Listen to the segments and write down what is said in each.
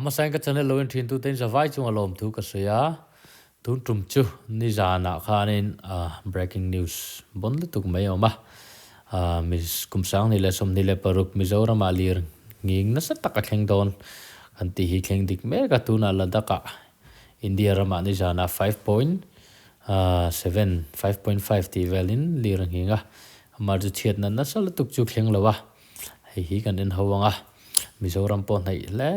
Hmasain ka channel lo en thin tute in zavai chunga lawmthu ka sawi a, tun tum chu nizanah khanin breaking news bawn lutuk mai a awm a, kum 2026 Mizoramah lir nghing nasa tak a thleng dawn kan tih hi thleng dik mek a, tunah Ladakh-ah India ramah nizanah 5.7, 5.5 tih velin lir a nghing a, amah chu chhiatna nasa lutuk chu thleng lo a. Hei hi kan en ho ang a, Mizoram pawh hnaih hle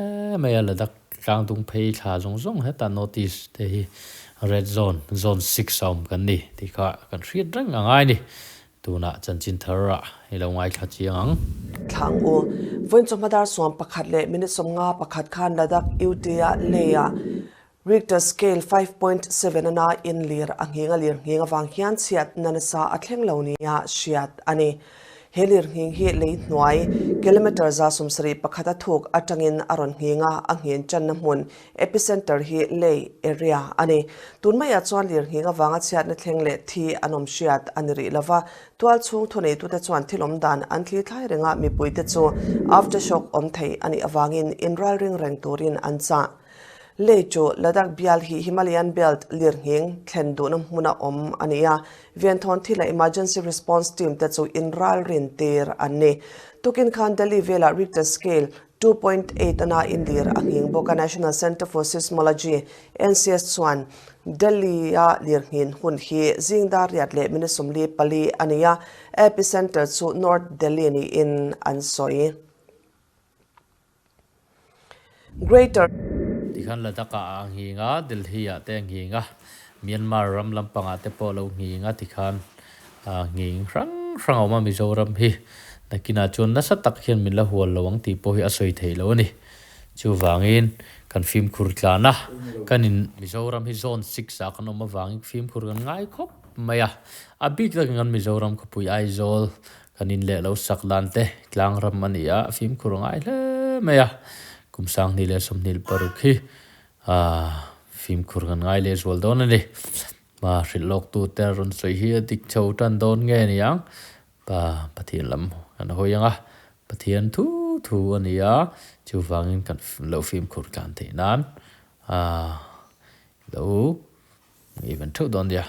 mai a, Ladakh tlang dung phei thla zawng zawng hetah notice te hi red zone, zone six a awm kan ni tih kha kan hriat reng a ngai ni. Tunah chanchin thar ah i lo ngaithla chiang ang. Thlang u. Vawiin chawhma dar 11 leh minute 51 khan Ladakh UT-a Leh-ah Richter scale 5.7 a na in lir a nghing a lir nghing avang hian chhiatna nasa a thleng lo nia hriat a ni. He lir nghing hi lei hnuai kilometre 171 a thuk atangin a rawn nghing a, a nghin tanna hmun epicenter hi lei area a ni. Tun maiah chuan lir nghing avanga chhiatna thleng leh thi an awm hriat a ni rih lova, tual chhung thuneitute chuan thil awm dan an thli thlai renga mipuite chu aftershock awm thei a nih avangin inralring reng turin an chah. Lei chu Ladakh bial hi Himalayan Belt lirnghing thlen duhna hmuna awm a ni a, Venthawn thila Emergency Response Team te chu inralrin tir an ni. Tukin khan Delhi velah Richter Scale 2.8 a nain lir a nghing bawk a, National Centre for Seismology, NCS, chuan Delhi-a lirnghin hun hi zing dar riat leh minute 44 a ni a, epicenter chu North Delhi niin an sawi. Greater. Tikhan Ladakh-ah a nghing a, Delhi-ah te a nghing a, Myanmar ram lampangah te pawh a lo nghing a, tikhan nghing hrang hrang a awm a Mizoram hi. Nakinah chuan nasa tak hian min la hual lo ang tih pawh hi a sawi theih loh a ni. Chuvangin kan fimkhur tlan a, kan in Mizoram hi zone six-ah kan awm avangin fimkhur kan ngai khawp mai a. A bik takin kan Mizoram khawpui Aizawl Kan in leh lo sak dan te tlang ram a ni a, fimkhur a ngai hle mai a, kum 2026 hi fimkhur kan ngai leh zual dawn a ni. Hma hrilh lawk tu te rawn sawi hi a dik chho tan dawn nge ni ang, pa Pathian lam kan hawi ang a, Pathian thu thu a ni a, chuvangin kan lo fimkhur tlan theih nan lo even theuh dawn nia.